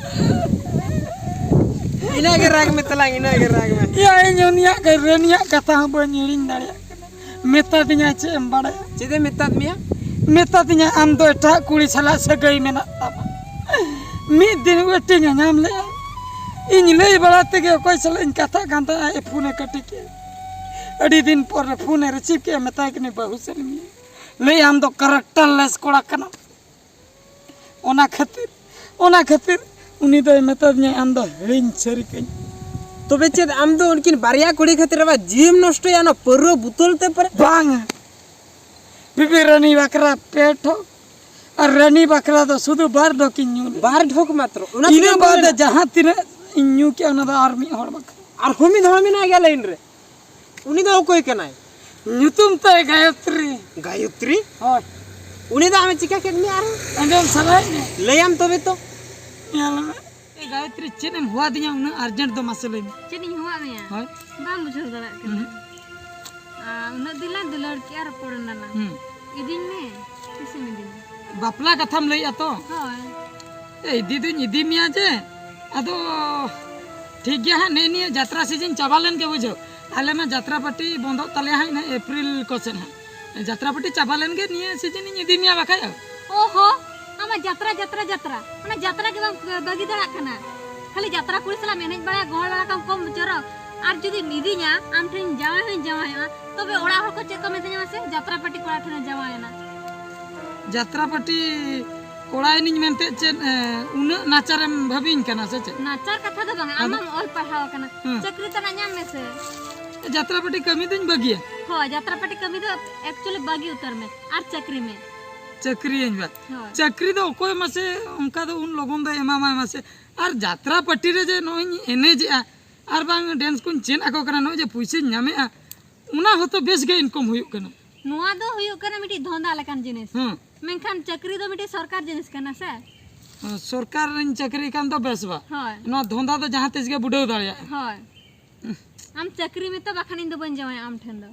ᱤᱱᱟᱹᱜ ᱜᱮ ᱨᱟᱜᱽ ᱢᱮ ᱛᱟᱞᱟᱝ, ᱤᱱᱟᱹᱜ ᱜᱮ ᱨᱟᱜᱽ ᱢᱮ᱾ ᱭᱟ, ᱤᱧ ᱩᱱᱤᱭᱟᱜ ᱜᱮ, ᱨᱟᱱᱤᱭᱟᱜ ᱠᱟᱛᱷᱟ ᱦᱚᱸ ᱵᱟᱹᱧ ᱦᱤᱲᱤᱧ ᱫᱟᱲᱮᱭᱟᱜ ᱠᱟᱱᱟ᱾ ᱢᱮᱛᱟ ᱫᱤᱧᱟᱭ, "ᱪᱮᱫ ᱮᱢ ᱵᱟᱲᱟᱭᱟ?" ᱪᱮᱫ ᱮ ᱢᱮᱛᱟᱫ ᱢᱮᱭᱟ? ᱢᱮᱛᱟ ᱫᱤᱧᱟᱭ, "ᱟᱢ ᱫᱚ ᱮᱴᱟᱜ ᱠᱩᱲᱤ ᱥᱟᱞᱟᱜ ᱥᱟᱹᱜᱟᱹᱭ ᱢᱮᱱᱟᱜ ᱛᱟᱢᱟ᱾" ᱢᱤᱫ ᱫᱤᱱ ᱩᱱᱤ ᱧᱟᱧᱟᱢ ᱞᱮᱫᱼᱟ᱾ ᱤᱧ ᱞᱟᱹᱭ ᱵᱟᱲᱟ ᱛᱮᱜᱮ ᱚᱠᱚᱭ ᱥᱟᱞᱟᱜ ᱤᱧ ᱠᱟᱛᱷᱟᱜ ᱠᱟᱱ ᱛᱟᱦᱮᱸᱫ, ᱟᱡ ᱮ ᱯᱷᱳᱱ ᱮ ᱠᱟᱹᱴᱤ ᱠᱮᱫᱼᱟ᱾ ᱟᱹᱰᱤ ᱫᱤᱱ ᱯᱚᱨ ᱨᱮ ᱯᱷᱳᱱ ᱮ receive ᱠᱮᱫᱼᱟ, ᱢᱮᱛᱟᱭ ᱠᱟᱹᱱᱟᱹᱧ, "ᱵᱟᱹᱦᱩ ᱥᱟᱹᱞᱤ ᱢᱮᱭᱟ᱾" ᱞᱟᱹᱭ, "ᱟᱢ ᱫᱚ characterless ᱠᱚᱲᱟ ᱠᱟᱱᱟᱢ᱾" ᱚᱱᱟ ᱠᱷᱟᱹᱛᱤᱨ, ᱚᱱᱟ ᱠᱷᱟᱹᱛᱤᱨ ᱩᱱᱤ ᱫᱚᱭ ᱢᱮᱛᱟᱫᱤᱧᱟ, "ᱟᱢ ᱫᱚ ᱦᱤᱲᱤᱧ ᱥᱟᱹᱨᱤ ᱠᱟᱹᱧ᱾" ᱛᱚᱵᱮ ᱪᱮᱫ ᱟᱢ ᱫᱚ ᱩᱱᱠᱤᱱ ᱵᱟᱨᱭᱟ ᱠᱩᱲᱤ ᱠᱷᱟᱹᱛᱤᱨ ᱟᱵᱟᱨ ᱡᱤᱣᱤᱢ ᱱᱚᱥᱴᱚᱭᱟ ᱚᱱᱟ ᱯᱟᱹᱨᱣᱟᱹ ᱵᱩᱛᱚᱞ ᱛᱮ ᱯᱮᱨᱮᱡ? ᱵᱟᱝ, ᱵᱤᱵᱤ ᱨᱟᱱᱤ ᱵᱟᱠᱷᱨᱟ ᱯᱮ ᱴᱷᱚᱠ ᱟᱨ ᱨᱟᱱᱤ ᱵᱟᱠᱷᱨᱟ ᱫᱚ ᱥᱩᱫᱷᱩ ᱵᱟᱨ ᱰᱷᱚᱠ ᱤᱧ ᱧᱩ ᱞᱮᱫᱟ᱾ ᱵᱟᱨ ᱰᱷᱚᱠ ᱢᱟᱛᱨᱚ? ᱚᱱᱟ ᱤᱱᱟᱹ ᱛᱮᱜᱮ ᱵᱟᱫ ᱵᱚᱞᱮ ᱡᱟᱦᱟᱸ ᱛᱤᱱᱟᱹᱜ ᱤᱧ ᱧᱩ ᱠᱮᱜᱼᱟ, ᱚᱱᱟ ᱫᱚ ᱟᱨ ᱢᱤᱫ ᱦᱚᱲ ᱵᱟᱠᱷᱨᱟ᱾ ᱟᱨᱦᱚᱸ ᱢᱤᱫ ᱦᱚᱲ ᱢᱮᱱᱟᱭ ᱜᱮᱭᱟ ᱞᱟᱭᱤᱱ ᱨᱮ, ᱩᱱᱤ ᱫᱚ ᱚᱠᱚᱭ ᱠᱟᱱᱟᱭ? ᱧᱩᱛᱩᱢ ᱛᱟᱭ ᱜᱟᱭᱚᱛᱨᱤ᱾ ᱜᱟᱭᱚᱛᱨᱤ? ᱦᱳᱭ, ᱩᱱᱤ ᱫᱚ ᱟᱢᱮ ᱪᱤᱠᱟ ᱠᱮᱫ ᱢᱮᱭᱟ ᱟᱨᱦᱚᱸ? ᱟᱸᱡᱚᱢ ᱥᱟᱱᱟᱭᱮᱫ ᱢᱮᱭᱟ? ᱞᱟᱹᱭᱟᱢ ᱛᱚᱵᱮ ᱛᱚ᱾ ᱧᱮᱞ ᱢᱮ᱾ ᱮ ᱜᱟᱭᱚᱛᱨᱤ, ᱪᱮᱫ ᱮᱢ ᱦᱚᱦᱚᱣᱟᱫᱤᱧᱟ ᱩᱱᱟᱹᱜ urgent ᱫᱚ, ᱢᱟᱥᱮ ᱞᱟᱹᱭ ᱢᱮ᱾ ᱪᱮᱫ ᱤᱧ ᱦᱚᱦᱚᱣᱟᱫ ᱢᱮᱭᱟ? ᱦᱳᱭ᱾ ᱵᱟᱢ ᱵᱩᱡᱷᱟᱹᱣ ᱫᱟᱲᱮᱭᱟᱜ ᱠᱟᱱᱟ᱾ ᱦᱩᱸ᱾ ᱟᱨ ᱩᱱᱟᱹᱜ ᱫᱤᱱ ᱞᱟᱝ ᱫᱩᱞᱟᱹᱲ ᱠᱮᱜᱼᱟ, ᱨᱚᱯᱚᱲ ᱮᱱᱟ ᱞᱟᱝ᱾ ᱦᱩᱸ᱾ ᱤᱫᱤᱧ ᱢᱮ, ᱛᱤᱥᱮᱢ ᱤᱫᱤᱧᱟ? ᱵᱟᱯᱞᱟ ᱠᱟᱛᱷᱟᱢ ᱞᱟᱹᱭᱮᱜᱼᱟ ᱛᱚ? ᱦᱳᱭ᱾ ᱮ, ᱤᱫᱤ ᱫᱩᱧ ᱤᱫᱤ ᱢᱮᱭᱟ ᱡᱮ, ᱟᱫᱚ ᱴᱷᱤᱠ ᱜᱮᱭᱟ ᱦᱟᱸᱜ, ᱱᱮᱜᱼᱮ ᱱᱤᱭᱟᱹ ᱡᱟᱛᱨᱟ season ᱪᱟᱵᱟ ᱞᱮᱱ ᱜᱮ, ᱵᱩᱡᱷᱟᱹᱣ᱾ ᱟᱞᱮ ᱢᱟ ᱡᱟᱛᱨᱟ party ᱵᱚᱱᱫᱚᱜ ᱛᱟᱞᱮᱭᱟ ᱦᱟᱸᱜ, ᱤᱱᱟᱹ April ᱠᱚ ᱥᱮᱫ ᱦᱟᱸᱜ᱾ ᱡᱟᱛᱨᱟ party ᱪᱟᱵᱟ ᱞᱮᱱ ᱜᱮ, ᱱᱤᱭᱟᱹ season ᱤᱧ ᱤᱫᱤ ᱢᱮᱭᱟ ᱵᱟᱠᱷᱟᱡ᱾ ᱚᱦᱚ, ᱟᱢᱟᱜ ᱡᱟᱛᱨᱟ, ᱡᱟᱛᱨᱟ, ᱡᱟᱛᱨᱟ᱾ ᱚᱱᱟ ᱡᱟᱛᱨᱟ ᱜᱮ ᱵᱟᱢ ᱵᱟᱹᱜᱤ ᱫᱟᱲᱮᱭᱟᱜ ᱠᱟᱱᱟ᱾ ᱠᱷᱟᱹᱞᱤ ᱡᱟᱛᱨᱟ ᱠᱩᱲᱤ ᱥᱟᱞᱟᱜ ᱮᱢ ᱮᱱᱮᱡ ᱵᱟᱲᱟᱭᱟ, ᱜᱚᱦᱚᱲ ᱵᱟᱲᱟ ᱠᱟᱢ ᱠᱚᱢ ᱪᱚᱨᱚᱠ᱾ ᱟᱨ ᱡᱩᱫᱤᱢ ᱤᱫᱤᱧᱟ, ᱟᱢ ᱴᱷᱮᱱ ᱡᱟᱶᱟᱭ ᱦᱚᱸᱧ ᱡᱟᱶᱟᱭᱚᱜᱼᱟ, ᱛᱚᱵᱮ ᱚᱲᱟᱜ ᱦᱚᱲ ᱠᱚ ᱪᱮᱫ ᱠᱚ ᱢᱮᱛᱟᱧᱟ ᱢᱟᱥᱮ? ᱡᱟᱛᱨᱟ party ᱠᱚᱲᱟ ᱴᱷᱮᱱᱮ ᱡᱟᱶᱟᱭᱮᱱᱟ᱾ ᱡᱟᱛᱨᱟ party ᱠᱚᱲᱟᱭᱮᱱᱤᱧ ᱢᱮᱱᱛᱮ ᱪᱮᱫ, ᱮ, ᱩᱱᱟᱹᱜ ᱱᱟᱪᱟᱨᱮᱢ ᱵᱷᱟᱹᱵᱤᱧ ᱠᱟᱱᱟ ᱥᱮ ᱪᱮᱫ? ᱱᱟᱪᱟᱨ ᱠᱟᱛᱷᱟ ᱫᱚ ᱵᱟᱝᱟ, ᱟᱫᱚ? ᱟᱢᱮᱢ ᱚᱞ ᱯᱟᱲᱦᱟᱣ ᱟᱠᱟᱱᱟ᱾ ᱦᱮᱸ᱾ ᱪᱟᱹᱠᱨᱤ ᱛᱟᱱᱟᱜ ᱧᱟᱢ ᱢᱮᱥᱮ᱾ ᱡᱟᱛᱨᱟ party ᱠᱟᱹᱢᱤ ᱫᱚᱧ ᱵᱟᱹᱜᱤᱭᱟ᱾ ᱦᱳᱭ, ᱡᱟᱛᱨᱟ party ᱠᱟᱹᱢᱤ ᱫᱚ actually ᱵᱟᱹᱜᱤ ᱩᱛᱟᱹᱨ ᱢᱮ ᱟᱨ ᱪᱟᱹᱠᱨᱤ ᱢᱮ᱾ ᱪᱟᱹᱠᱨᱤᱭᱟᱹᱧ ᱵᱟ᱾ ᱦᱳᱭ᱾ ᱪᱟᱹᱠᱨᱤ ᱫᱚ ᱚᱠᱚᱭ ᱢᱟᱥᱮ ᱚᱱᱠᱟ ᱫᱚ ᱩᱱ ᱞᱚᱜᱚᱱ ᱫᱚ ᱮᱢᱟᱢᱟᱭ ᱢᱟᱥᱮ? ᱟᱨ ᱡᱟᱛᱨᱟ party ᱨᱮ ᱡᱮ ᱱᱚᱜᱼᱚᱭ ᱤᱧ ᱮᱱᱮᱡᱮᱜᱼᱟ, ᱟᱨ ᱵᱟᱝ ᱰᱮᱱᱥ ᱠᱚᱧ ᱪᱮᱫ ᱟᱠᱚ ᱠᱟᱱᱟ, ᱱᱚᱜᱼᱚᱭ ᱡᱮ ᱯᱩᱭᱥᱟᱹᱧ ᱧᱟᱢᱮᱜᱼᱟ, ᱚᱱᱟ ᱦᱚᱸᱛᱚ ᱵᱮᱥ ᱜᱮ ᱤᱱᱠᱟᱢ ᱦᱩᱭᱩᱜ ᱠᱟᱱᱟ᱾ ᱱᱚᱣᱟ ᱫᱚ ᱦᱩᱭᱩᱜ ᱠᱟᱱᱟ ᱢᱤᱫᱴᱤᱡ ᱫᱷᱚᱱᱫᱟ ᱞᱮᱠᱟᱱ ᱡᱤᱱᱤᱥ᱾ ᱦᱮᱸ᱾ ᱢᱮᱱᱠᱷᱟᱱ ᱪᱟᱹᱠᱨᱤ ᱫᱚ ᱢᱤᱫᱴᱤᱡ ᱥᱚᱨᱠᱟᱨ ᱡᱤᱱᱤᱥ ᱠᱟᱱᱟ ᱥᱮ᱾ ᱦᱮᱸ, ᱥᱚᱨᱠᱟᱨ ᱨᱮᱧ ᱪᱟᱹᱠᱨᱤ ᱠᱷᱟᱱ ᱫᱚ ᱵᱮᱥ ᱵᱟ᱾ ᱦᱳᱭ᱾ ᱱᱚᱣᱟ ᱫᱷᱚᱱᱫᱟ ᱫᱚ ᱡᱟᱦᱟᱸ ᱛᱤᱥ ᱜᱮ ᱵᱩᱰᱟᱹᱣ ᱫᱟᱲᱮᱭᱟᱜᱼᱟ᱾ ᱦᱳᱭ᱾ ᱟᱢ ᱪᱟᱹᱠᱨᱤ ᱢᱮ ᱛᱚ, ᱵᱟᱠᱷᱟᱱ ᱤᱧ ᱫᱚ ᱵᱟᱹᱧ ᱡᱟᱶᱟᱭᱟ ᱟᱢ ᱴᱷᱮᱱ ᱫᱚ᱾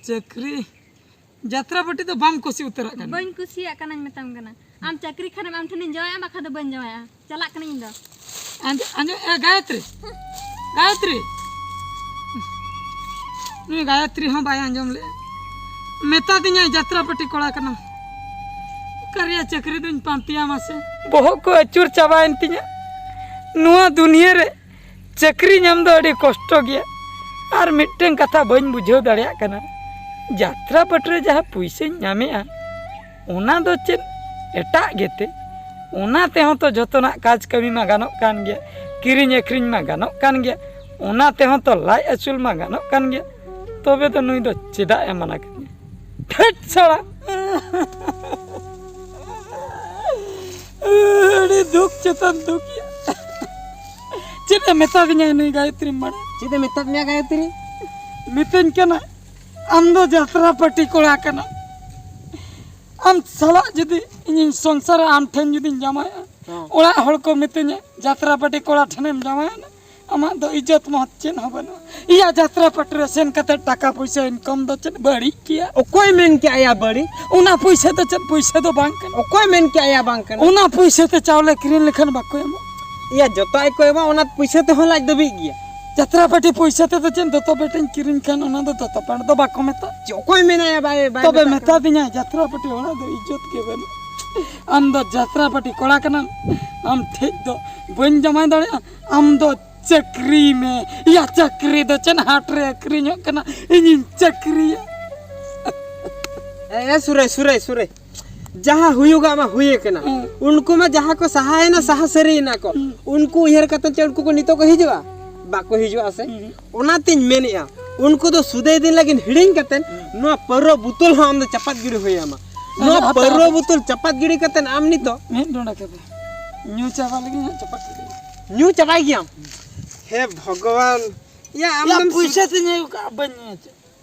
ᱪᱟᱹᱠᱨᱤ? ᱡᱟᱛᱨᱟ ᱯᱟᱹᱴᱤ ᱫᱚ ᱵᱟᱢ ᱠᱩᱥᱤ ᱩᱛᱟᱹᱨᱟᱜ ᱠᱟᱱᱟ? ᱵᱟᱹᱧ ᱠᱩᱥᱤᱭᱟᱜ ᱠᱟᱱᱟᱧ ᱢᱮᱛᱟᱢ ᱠᱟᱱᱟ᱾ ᱟᱢ ᱪᱟᱹᱠᱨᱤ ᱠᱷᱟᱱᱮᱢ ᱟᱢ ᱴᱷᱮᱱᱤᱧ ᱡᱟᱶᱟᱭᱟ, ᱵᱟᱠᱷᱟᱱ ᱫᱚ ᱵᱟᱹᱧ ᱡᱟᱶᱟᱭᱟ᱾ ᱪᱟᱞᱟᱜ ᱠᱟᱹᱱᱟᱹᱧ ᱤᱧ ᱫᱚ᱾ ᱟᱸᱡᱚᱢ, ᱟᱸᱡᱚᱢ, ᱮ ᱜᱟᱭᱚᱛᱨᱤ, ᱜᱟᱭᱚᱛᱨᱤ᱾ ᱱᱩᱭ ᱜᱟᱭᱚᱛᱨᱤ ᱦᱚᱸ ᱵᱟᱭ ᱟᱸᱡᱚᱢ ᱞᱮᱫᱼᱟ᱾ ᱢᱮᱛᱟ ᱫᱤᱧᱟᱭ ᱡᱟᱛᱨᱟ ᱯᱟᱹᱴᱤ ᱠᱚᱲᱟ ᱠᱟᱱᱟᱢ᱾ ᱚᱠᱟ ᱨᱮᱭᱟᱜ ᱪᱟᱹᱠᱨᱤ ᱫᱩᱧ ᱯᱟᱱᱛᱮᱭᱟ ᱢᱟᱥᱮ? ᱵᱚᱦᱚᱜ ᱠᱚ ᱟᱹᱪᱩᱨ ᱪᱟᱵᱟᱭᱮᱱ ᱛᱤᱧᱟ᱾ ᱱᱚᱣᱟ ᱫᱩᱱᱤᱭᱟᱹ ᱨᱮ ᱪᱟᱹᱠᱨᱤ ᱧᱟᱢ ᱫᱚ ᱟᱹᱰᱤ ᱠᱚᱥᱴᱚ ᱜᱮᱭᱟ᱾ ᱟᱨ ᱢᱤᱫᱴᱟᱝ ᱠᱟᱛᱷᱟ ᱵᱟᱹᱧ ᱵᱩᱡᱷᱟᱹᱣ ᱫᱟᱲᱮᱭᱟᱜ ᱠᱟᱱᱟ, ᱡᱟᱛᱨᱟ ᱯᱟᱹᱴᱤ ᱨᱮ ᱡᱟᱦᱟᱸ ᱯᱩᱭᱥᱟᱹᱧ ᱧᱟᱢᱮᱜᱼᱟ, ᱚᱱᱟ ᱫᱚ ᱪᱮᱫ ᱮᱴᱟᱜ ᱜᱮᱛᱮ? ᱚᱱᱟ ᱛᱮᱦᱚᱸ ᱛᱚ ᱡᱚᱛᱚᱱᱟᱜ ᱠᱟᱡᱽ ᱠᱟᱹᱢᱤ ᱢᱟ ᱜᱟᱱᱚᱜ ᱠᱟᱱ ᱜᱮᱭᱟ, ᱠᱤᱨᱤᱧ ᱟᱹᱠᱷᱨᱤᱧ ᱢᱟ ᱜᱟᱱᱚᱜ ᱠᱟᱱ ᱜᱮᱭᱟ, ᱚᱱᱟ ᱛᱮᱦᱚᱸ ᱛᱚ ᱞᱟᱡ ᱟᱹᱥᱩᱞ ᱢᱟ ᱜᱟᱱᱚᱜ ᱠᱟᱱ ᱜᱮᱭᱟ᱾ ᱛᱚᱵᱮ ᱫᱚ ᱱᱩᱭ ᱫᱚ ᱪᱮᱫᱟᱜ ᱮ ᱢᱟᱱᱟ ᱠᱟᱫᱤᱧᱟ? ᱴᱷᱮᱴ ᱥᱟᱲᱟ! ᱟᱹᱰᱤ ᱫᱩᱠ ᱪᱮᱛᱟᱱ ᱫᱩᱠ ᱭᱟ᱾ ᱪᱮᱫ ᱮ ᱢᱮᱛᱟᱫᱤᱧᱟ ᱱᱩᱭ ᱜᱟᱭᱚᱛᱨᱤ ᱢᱟᱲᱟᱝ? ᱪᱮᱫ ᱮ ᱢᱮᱛᱟᱫ ᱢᱮᱭᱟ ᱜᱟᱭᱚᱛᱨᱤ? ᱢᱤᱛᱟᱹᱧ ᱠᱟᱱᱟ, "ᱟᱢ ᱫᱚ ᱡᱟᱛᱨᱟ ᱯᱟᱹᱴᱤ ᱠᱚᱲᱟ ᱠᱟᱱᱟᱢ᱾ ᱟᱢ ᱥᱟᱞᱟᱜ ᱡᱩᱫᱤ ᱤᱧᱤᱧ ᱥᱚᱝᱥᱟᱨᱟ, ᱟᱢ ᱴᱷᱮᱱ ᱡᱩᱫᱤᱧ ᱡᱟᱶᱟᱭᱟ, ᱦᱚᱸ᱾ ᱚᱲᱟᱜ ᱦᱚᱲ ᱠᱚ ᱢᱤᱛᱟᱹᱧᱟ, 'ᱡᱟᱛᱨᱟ ᱯᱟᱹᱴᱤ ᱠᱚᱲᱟ ᱴᱷᱮᱱᱮᱢ ᱡᱟᱶᱟᱭᱮᱱᱟ, ᱟᱢᱟᱜ ᱫᱚ ᱤᱡᱽᱡᱚᱛ ᱢᱚᱦᱚᱛ ᱪᱮᱫ ᱦᱚᱸ ᱵᱟᱹᱱᱩᱜᱼᱟ᱾ ᱤᱭᱟ ᱡᱟᱛᱨᱟ ᱯᱟᱹᱴᱤ ᱨᱮ ᱥᱮᱱ ᱠᱟᱛᱮ ᱴᱟᱠᱟ ᱯᱩᱭᱥᱟᱹ ᱤᱱᱠᱟᱢ ᱫᱚ ᱪᱮᱫ ᱵᱟᱹᱲᱤᱡ ᱜᱮᱭᱟ?'" ᱚᱠᱚᱭ ᱢᱮᱱ ᱠᱮᱜᱼᱟ ᱭᱟ ᱵᱟᱹᱲᱤᱡ? ᱚᱱᱟ ᱯᱩᱭᱥᱟᱹ ᱫᱚ ᱪᱮᱫ ᱯᱩᱭᱥᱟᱹ ᱫᱚ ᱵᱟᱝ ᱠᱟᱱᱟ᱾ ᱚᱠᱚᱭ ᱢᱮᱱ ᱠᱮᱜᱼᱟ ᱭᱟ ᱵᱟᱝ ᱠᱟᱱᱟ? ᱚᱱᱟ ᱯᱩᱭᱥᱟᱹ ᱛᱮ ᱪᱟᱣᱞᱮ ᱠᱤᱨᱤᱧ ᱞᱮᱠᱷᱟᱱ ᱵᱟᱠᱚ ᱮᱢᱚᱜ? ᱤᱭᱟ, ᱡᱚᱛᱚᱣᱟᱜ ᱜᱮᱠᱚ ᱮᱢᱟ, ᱚᱱᱟ ᱯᱩᱭᱥᱟᱹ ᱛᱮᱦᱚᱸ ᱞᱟᱡ ᱫᱚ ᱵᱤᱜ ᱜᱮᱭᱟ᱾ ᱡᱟᱛᱨᱟ ᱯᱟᱹᱴᱤ ᱯᱩᱭᱥᱟᱹ ᱛᱮᱫᱚ ᱪᱮᱫ ᱫᱚᱛᱚ ᱯᱮᱱᱴ ᱤᱧ ᱠᱤᱨᱤᱧ ᱠᱷᱟᱱ, ᱚᱱᱟ ᱫᱚ ᱫᱚᱛᱚ ᱯᱮᱱᱴ ᱫᱚ ᱵᱟᱠᱚ ᱢᱮᱛᱟᱜᱼᱟ᱾ ᱪᱮ, ᱚᱠᱚᱭ ᱢᱮᱱᱟᱭᱟ ᱵᱟᱭ, ᱵᱟᱭ ᱛᱚᱵᱮ ᱢᱮᱛᱟᱜ ᱠᱟᱱᱟ? ᱢᱮᱛᱟ ᱫᱤᱧᱟᱭ, ᱡᱟᱛᱨᱟ ᱯᱟᱹᱴᱤ ᱦᱚᱲᱟᱜ ᱫᱚ ᱤᱡᱽᱡᱚᱛ ᱜᱮ ᱵᱟᱹᱱᱩᱜ᱾ ᱟᱢ ᱫᱚ ᱡᱟᱛᱨᱟ ᱯᱟᱹᱴᱤ ᱠᱚᱲᱟ ᱠᱟᱱᱟᱢ, ᱟᱢ ᱴᱷᱮᱡ ᱫᱚ ᱵᱟᱹᱧ ᱡᱟᱶᱟᱭ ᱫᱟᱲᱮᱭᱟᱜᱼᱟ᱾ ᱟᱢ ᱫᱚ ᱪᱟᱹᱠᱨᱤ ᱢᱮ᱾ ᱭᱟ, ᱪᱟᱹᱠᱨᱤ ᱫᱚ ᱪᱮᱫ ᱦᱟᱴ ᱨᱮ ᱟᱹᱠᱷᱨᱤᱧᱚᱜ ᱠᱟᱱᱟ? ᱤᱧᱤᱧ ᱪᱟᱹᱠᱨᱤᱭᱟ᱾ ᱮ, ᱮ, ᱥᱩᱨᱟᱹᱭ, ᱥᱩᱨᱟᱹᱭ, ᱥᱩᱨᱟᱹᱭ᱾ ᱡᱟᱦᱟᱸ ᱦᱩᱭᱩᱜᱟᱜ ᱢᱟ ᱦᱩᱭ ᱟᱠᱟᱱᱟ᱾ ᱦᱩᱸ᱾ ᱩᱱᱠᱩ ᱢᱟ ᱡᱟᱦᱟᱸ ᱠᱚ ᱥᱟᱦᱟᱭᱮᱱᱟ, ᱥᱟᱦᱟ ᱥᱟᱹᱨᱤᱭᱮᱱᱟ ᱠᱚ᱾ ᱦᱩᱸ᱾ ᱩᱱᱠᱩ ᱩᱭᱦᱟᱹᱨ ᱠᱟᱛᱮ ᱪᱮᱫ ᱩᱱᱠᱩ ᱠᱚ ᱱᱤᱛᱚᱜ ᱠᱚ ᱦᱤᱡᱩᱜᱼᱟ? ᱵᱟᱠᱚ ᱦᱤᱡᱩᱜᱼᱟ ᱥᱮ? ᱦᱩᱸ᱾ ᱚᱱᱟᱛᱤᱧ ᱢᱮᱱᱮᱜᱼᱟ, ᱩᱱᱠᱩ ᱫᱚ ᱥᱩᱫᱟᱹᱭ ᱫᱤᱱ ᱞᱟᱹᱜᱤᱫ ᱦᱤᱲᱤᱧ ᱠᱟᱛᱮ, ᱦᱩᱸ᱾ ᱱᱚᱣᱟ ᱯᱟᱹᱣᱨᱟᱹ ᱵᱩᱛᱚᱞ ᱦᱚᱸ ᱟᱢ ᱫᱚ ᱪᱟᱯᱟᱫ ᱜᱤᱰᱤ ᱦᱩᱭ ᱟᱢᱟ᱾ ᱟᱪᱪᱷᱟ, ᱱᱚᱣᱟ ᱦᱟᱯᱮ, ᱯᱟᱹᱣᱨᱟᱹ ᱦᱟᱯᱮ᱾ ᱵᱩᱛᱚᱞ ᱪᱟᱯᱟᱫ ᱜᱤᱰᱤ ᱠᱟᱛᱮ ᱟᱢ ᱱᱤᱛᱚᱜ ᱢᱤᱫ ᱰᱚᱸᱰᱮ ᱠᱟᱛᱮ ᱧᱩ ᱪᱟᱵᱟ ᱞᱟᱹᱜᱤᱫ ᱦᱟᱸᱜ ᱪᱟᱯᱟᱫ ᱜᱤᱰᱤ᱾ ᱧᱩ ᱪᱟᱵᱟᱭ ᱜᱮᱭᱟᱢ? ᱦᱮ ᱵᱷᱚᱜᱚᱵᱟᱱ, ᱭᱟ ᱟᱢ ᱭᱟ, ᱫᱚᱢ ᱯᱩᱭᱥᱟᱹ ᱥᱩᱫ- ᱛᱤᱧ ᱦᱩᱭᱩᱜ ᱠᱟᱱᱟ, ᱵᱟᱹᱧ ᱧᱩ ᱦᱚᱪᱚ᱾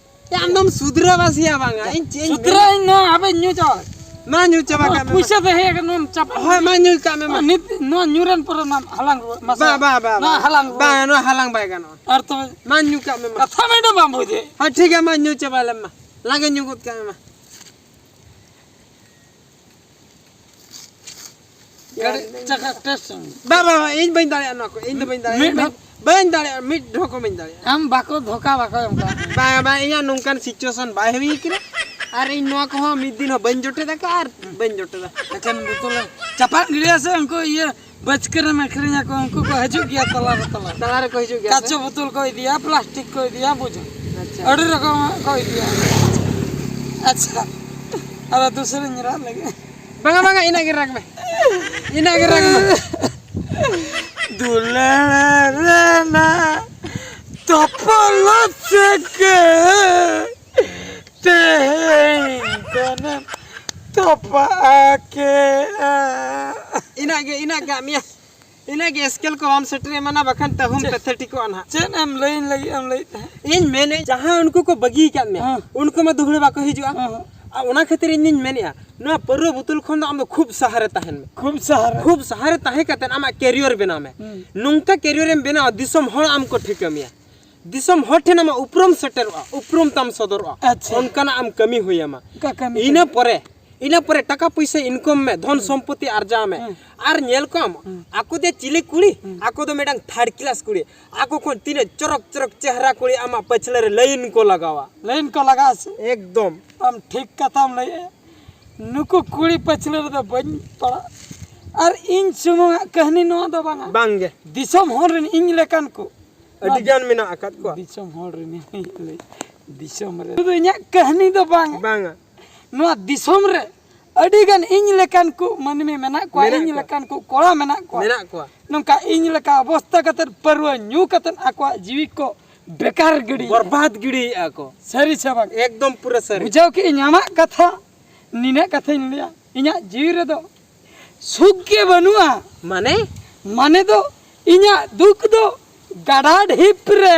ᱭᱟ ᱟᱢ ᱫᱚᱢ ᱥᱩᱫᱷᱨᱟᱹ ᱵᱟ ᱥᱮᱭᱟ ᱵᱟᱝᱟ? ᱤᱧ ᱪᱮᱫ ᱤᱧ ᱥᱩᱫᱷᱨᱟᱹ ᱢᱮᱱᱟ? ᱤᱧ ᱱᱚᱣᱟ ᱟᱵᱮᱱ ᱧᱩ ᱪᱟᱵᱟ᱾ ᱢᱟ ᱧᱩ ᱪᱟᱵᱟ ᱱᱚᱣᱟ ᱠᱟᱜ ᱢᱮ ᱢᱟ᱾ ᱯᱩᱭᱥᱟᱹ ᱛᱮ ᱦᱮᱡ ᱟᱠᱟᱱᱟ, ᱱᱚᱣᱟᱢ ᱪᱟᱵᱟ᱾ ᱦᱳᱭ, ᱢᱟ ᱧᱩ ᱠᱟᱜ ᱢᱮ ᱢᱟ᱾ ᱱᱤᱛ ᱱᱚᱣᱟ ᱧᱩ ᱨᱮᱱ ᱯᱚᱨᱮ ᱱᱚᱣᱟ ᱦᱟᱞᱟᱝ ᱨᱩᱣᱟᱹᱲ᱾ ᱢᱟᱥᱮ᱾ ᱵᱟ, ᱵᱟ, ᱵᱟ, ᱱᱚᱣᱟ ᱵᱟ᱾ ᱦᱟᱞᱟᱝ ᱨᱩᱣᱟᱹᱲ᱾ ᱵᱟ, ᱱᱚᱣᱟ ᱦᱟᱞᱟᱝ ᱵᱟᱭ ᱜᱟᱱᱚᱜᱼᱟ᱾ ᱟᱨ ᱛᱚᱵᱮ? ᱢᱟ ᱧᱩ ᱠᱟᱜ ᱢᱮ ᱢᱟ᱾ ᱠᱟᱛᱷᱟ ᱢᱮᱱ ᱫᱚ ᱵᱟᱢ ᱵᱩᱡᱷᱟᱹᱣ᱾ ᱦᱳᱭ, ᱴᱷᱤᱠ ᱜᱮᱭᱟ, ᱢᱟ ᱧᱩ ᱪᱟᱵᱟ ᱞᱮᱢ ᱢᱟ᱾ ᱞᱟᱜᱮ ᱧᱩ ᱜᱚᱫ ᱠᱟᱜ ᱢᱮ ᱢᱟ᱾ ᱜᱟᱹᱰᱤ ᱪᱟᱠᱟ ᱴᱮᱥᱴ ᱟᱹᱧ᱾ ᱵᱟ, ᱵᱟ, ᱵᱟ, ᱤᱧ ᱵᱟᱹᱧ ᱫᱟᱲᱮᱭᱟᱜᱼᱟ ᱱᱚᱣᱟ ᱠᱚ, ᱤᱧ ᱫᱚ ᱵᱟᱹᱧ ᱫᱟᱲᱮᱭᱟᱜᱼᱟ, ᱢᱤᱫ ᱤᱧ ᱵᱟᱹᱧ, ᱰᱷᱚ- ᱵᱟᱹᱧ ᱫᱟᱲᱮᱭᱟᱜᱼᱟ, ᱢᱤᱫ ᱰᱷᱚᱠ ᱦᱚᱸ ᱵᱟᱹᱧ ᱫᱟᱲᱮᱭᱟᱜᱼᱟ᱾ ᱟᱢ ᱵᱟᱠᱚ ᱫᱷᱳᱠᱟ ᱵᱟᱠᱚ ᱮᱢ ᱠᱟᱜ ᱢᱮᱭᱟ᱾ ᱵᱟᱝ, ᱵᱟᱝ, ᱤᱧᱟᱹᱜ ᱱᱚᱝᱠᱟᱱ ᱥᱤᱪᱩᱭᱮᱥᱚᱱ ᱵᱟᱭ ᱦᱩᱭ ᱠᱟᱱᱟ, ᱟᱨ ᱤᱧ ᱱᱚᱣᱟ ᱠᱚᱦᱚᱸ ᱢᱤᱫ ᱫᱤᱱ ᱦᱚᱸ ᱵᱟᱹᱧ ᱡᱚᱴᱮᱫ ᱟᱠᱟᱫᱼᱟ ᱟᱨ ᱵᱟᱹᱧ ᱡᱚᱴᱮᱫᱟ᱾ ᱮᱠᱷᱮᱱ ᱵᱳᱛᱚᱞ ᱮᱢ ᱪᱟᱯᱟᱫ ᱜᱤᱰᱤᱭᱟ ᱥᱮ ᱩᱱᱠᱩ ᱤᱭᱟᱹ ᱵᱟᱹᱪᱠᱟᱹ ᱨᱮᱢ ᱟᱹᱠᱷᱨᱤᱧ ᱟᱠᱚ, ᱩᱱᱠᱩ ᱠᱚ ᱦᱤᱡᱩᱜ ᱜᱮᱭᱟ ᱛᱟᱞᱟ ᱨᱮ, ᱛᱟᱞᱟ ᱨᱮ᱾ ᱛᱟᱞᱟ ᱨᱮᱠᱚ ᱦᱤᱡᱩᱜ ᱜᱮᱭᱟ ᱥᱮ? ᱠᱟᱪᱚ ᱵᱳᱛᱚᱞ ᱠᱚ ᱤᱫᱤᱭᱟ, ᱯᱞᱟᱥᱴᱤᱠ ᱠᱚ ᱤᱫᱤᱭᱟ, ᱵᱩᱡᱷᱟᱹᱣ᱾ ᱟᱪᱪᱷᱟ᱾ ᱟᱹᱰᱤ ᱨᱚᱠᱚᱢᱟᱜ ᱠᱚ ᱤᱫᱤᱭᱟ᱾ ᱟᱪᱪᱷᱟ, ᱟᱫᱚ ᱫᱩᱥᱨᱟᱧ ᱨᱟᱜ ᱞᱟᱹᱜᱤᱫ᱾ ᱵᱟᱝᱟ, ᱵᱟᱝᱟ, ᱤᱱᱟᱹᱜ ᱜᱮ ᱨᱟᱜᱽ ᱢᱮ᱾ ᱤᱱᱟᱹᱜ ᱜᱮ ᱨᱟᱜᱽ ᱢᱮ᱾ ᱫᱩᱞᱟᱹᱲ ᱨᱮᱱᱟᱜ ᱛᱚᱯᱚᱞ ᱥᱟᱹᱜᱟᱹᱭ ᱛᱮᱦᱮᱧ ᱠᱷᱚᱱᱮᱢ ᱛᱚᱯᱟᱜ ᱠᱮᱜᱼᱟ᱾ ᱤᱱᱟᱹᱜ ᱜᱮ, ᱤᱱᱟᱹᱜ ᱜᱮ ᱢᱮᱭᱟ᱾ ᱤᱱᱟᱹ ᱜᱮ ᱥᱠᱮᱞ ᱠᱚ ᱵᱟᱢ ᱥᱮᱴᱮᱨ ᱮᱢᱟᱱᱟ, ᱵᱟᱠᱷᱟᱱ ᱛᱟᱹᱦᱩᱢ ᱪᱮᱫ? ᱯᱮᱛᱷᱮᱴᱤᱠᱚᱜᱼᱟ ᱱᱟᱦᱟᱜ᱾ ᱪᱮᱫ ᱮᱢ ᱞᱟᱹᱭᱟᱹᱧ ᱞᱟᱹᱜᱤᱫ ᱮᱢ ᱞᱟᱹᱭᱮᱫ ᱛᱟᱦᱮᱸᱫ? ᱤᱧ ᱢᱮᱱᱮᱫ, ᱡᱟᱦᱟᱸ ᱩᱱᱠᱩ ᱠᱚ ᱵᱟᱹᱜᱤ ᱟᱠᱟᱫ ᱢᱮᱭᱟ, ᱦᱮᱸ᱾ ᱩᱱᱠᱩ ᱢᱟ ᱫᱩᱦᱲᱟᱹ ᱵᱟᱠᱚ ᱦᱤᱡᱩᱜᱼᱟ᱾ ᱦᱮᱸ, ᱦᱮᱸ᱾ ᱟᱨ ᱚᱱᱟ ᱠᱷᱟᱹᱛᱤᱨ ᱤᱧ ᱫᱩᱧ ᱢᱮᱱᱮᱫᱼᱟ, ᱱᱚᱣᱟ ᱯᱟᱹᱨᱣᱟᱹ ᱵᱳᱛᱚᱞ ᱠᱷᱚᱱ ᱫᱚ ᱟᱢ ᱫᱚ ᱠᱷᱩᱵ ᱥᱟᱦᱟᱨᱮ ᱛᱟᱦᱮᱱ ᱢᱮ᱾ ᱠᱷᱩᱵ ᱥᱟᱦᱟᱨᱮ᱾ ᱠᱷᱩᱵ ᱥᱟᱦᱟᱨᱮ ᱛᱟᱦᱮᱸ ᱠᱟᱛᱮᱫ ᱟᱢᱟᱜ ᱠᱮᱨᱤᱭᱚᱨ ᱵᱮᱱᱟᱣ ᱢᱮ᱾ ᱦᱩᱸ᱾ ᱱᱚᱝᱠᱟ ᱠᱮᱨᱤᱭᱚᱨ ᱮᱢ ᱵᱮᱱᱟᱣᱟ, ᱫᱤᱥᱚᱢ ᱦᱚᱲ ᱟᱢ ᱠᱚ ᱴᱷᱤᱠᱟᱹ ᱢᱮᱭᱟ᱾ ᱫᱤᱥᱚᱢ ᱦᱚᱲ ᱴᱷᱮᱱ ᱟᱢᱟᱜ ᱩᱯᱨᱩᱢ ᱥᱮᱴᱮᱨᱚᱜᱼᱟ, ᱩᱯᱨᱩᱢ ᱛᱟᱢ ᱥᱚᱫᱚᱨᱚᱜᱼᱟ᱾ ᱟᱪᱪᱷᱟ᱾ ᱚᱱᱠᱟᱱᱟᱜ ᱟᱢ ᱠᱟᱹᱢᱤ ᱦᱩᱭ ᱟᱢᱟ᱾ ᱚᱠᱟ ᱠᱟᱹᱢᱤ ᱤᱱᱟᱹ ᱠᱟᱱᱟ? ᱯᱚᱨᱮ, ᱤᱱᱟᱹ ᱯᱚᱨᱮ ᱴᱟᱠᱟ ᱯᱩᱭᱥᱟᱹ ᱤᱱᱠᱚᱢ ᱢᱮ, ᱫᱷᱚᱱ ᱦᱩᱸ᱾ ᱥᱚᱢᱯᱚᱛᱤ ᱟᱨᱡᱟᱣ ᱢᱮ᱾ ᱦᱩᱸ᱾ ᱟᱨ ᱧᱮᱞ ᱠᱚᱢ, ᱦᱩᱸ᱾ ᱟᱠᱚ ᱫᱚ ᱪᱤᱞᱤ ᱠᱩᱲᱤ? ᱦᱩᱸ᱾ ᱟᱠᱚ ᱫᱚ ᱢᱤᱫᱴᱟᱝ ᱛᱷᱟᱨᱰ ᱠᱞᱟᱥ ᱠᱩᱲᱤ᱾ ᱟᱠᱚ ᱠᱷᱚᱱ ᱛᱤᱱᱟᱹᱜ ᱪᱚᱨᱚᱠ ᱪᱚᱨᱚᱠ ᱪᱮᱦᱨᱟ ᱠᱩᱲᱤ ᱟᱢᱟᱜ ᱯᱟᱹᱪᱷᱞᱟᱹ ᱨᱮ ᱞᱟᱭᱤᱱ ᱠᱚ ᱞᱟᱜᱟᱣᱟ᱾ ᱞᱟᱭᱤᱱ ᱠᱚ ᱞᱟᱜᱟᱜᱼᱟ ᱥᱮ? ᱮᱠᱫᱚᱢ᱾ ᱟᱢ ᱴᱷᱤᱠ ᱠᱟᱛᱷᱟᱢ ᱞᱟᱹᱭᱮᱜᱼᱟ᱾ ᱱᱩᱠᱩ ᱠᱩᱲᱤ ᱯᱟᱹᱪᱷᱞᱟᱹ ᱨᱮᱫᱚ ᱵᱟᱹᱧ ᱯᱟᱲᱟᱜ᱾ ᱟᱨ ᱤᱧ ᱥᱩᱢᱩᱝᱟᱜ ᱠᱟᱹᱦᱱᱤ ᱱᱚᱣᱟ ᱫᱚ ᱵᱟᱝᱟ᱾ ᱵᱟᱝᱜᱮ᱾ ᱫᱤᱥᱚᱢ ᱦᱚᱲ ᱨᱮᱱ ᱤᱧ ᱞᱮᱠᱟᱱ ᱠᱚ᱾ ᱟᱹᱰᱤ ᱜᱟᱱ ᱢᱮᱱᱟᱜ ᱟᱠᱟᱫ ᱠᱚᱣᱟ᱾ ᱫᱤᱥᱚᱢ ᱦᱚᱲ ᱨᱮᱱ ᱤᱧ ᱞᱟᱹᱭ, ᱫᱤᱥᱚᱢ ᱨᱮ᱾ ᱥᱩᱫᱷᱩ ᱤᱧᱟᱹᱜ ᱠᱟᱹᱦᱱᱤ ᱫᱚ ᱵᱟᱝ᱾ ᱵᱟᱝᱟ᱾ ᱱᱚᱣᱟ ᱫᱤᱥᱚᱢ ᱨᱮ ᱟᱹᱰᱤ ᱜᱟᱱ ᱤᱧ ᱞᱮᱠᱟᱱ ᱠᱚ ᱢᱟᱹᱱᱢᱤ ᱢᱮᱱᱟᱜ ᱠᱚᱣᱟ, ᱢᱮᱱᱟᱜ ᱤᱧ ᱠᱚᱣᱟ᱾ ᱞᱮᱠᱟᱱ ᱠᱚ ᱠᱚᱲᱟ ᱢᱮᱱᱟᱜ ᱠᱚᱣᱟ᱾ ᱢᱮᱱᱟᱜ ᱠᱚᱣᱟ᱾ ᱱᱚᱝᱠᱟ ᱤᱧ ᱞᱮᱠᱟ ᱚᱵᱚᱥᱛᱟ ᱠᱟᱛᱮᱫ ᱯᱟᱹᱨᱣᱟᱹ ᱧᱩ ᱠᱟᱛᱮᱫ ᱟᱠᱚᱣᱟᱜ ᱡᱤᱣᱤ ᱠᱚ ᱵᱮᱠᱟᱨ ᱜᱤᱰᱤᱭᱮᱫᱼᱟ᱾ ᱵᱚᱨᱵᱟᱫ ᱜᱤᱰᱤᱭᱮᱫᱼᱟ ᱠᱚ᱾ ᱥᱟᱹᱨᱤ ᱥᱮ ᱵᱟᱝ? ᱮᱠᱫᱚᱢ ᱯᱩᱨᱟᱹ ᱥᱟᱹᱨᱤ᱾ ᱵᱩᱡᱷᱟᱹᱣ ᱠᱮᱜ ᱟᱹᱧ ᱟᱢᱟᱜ ᱠᱟᱛᱷᱟ, ᱱᱤᱱᱟᱹᱜ ᱠᱟᱛᱷᱟᱧ ᱞᱟᱹᱭᱟ, ᱤᱧᱟᱹᱜ ᱡᱤᱣᱤ ᱨᱮᱫᱚ ᱥᱩᱠ ᱜᱮ ᱵᱟᱹᱱᱩᱜᱼᱟ᱾ ᱢᱟᱱᱮ? ᱢᱟᱱᱮ ᱫᱚ ᱤᱧᱟᱹᱜ ᱫᱩᱠ ᱫᱚ ᱜᱟᱰᱟ ᱰᱷᱤᱯ ᱨᱮ᱾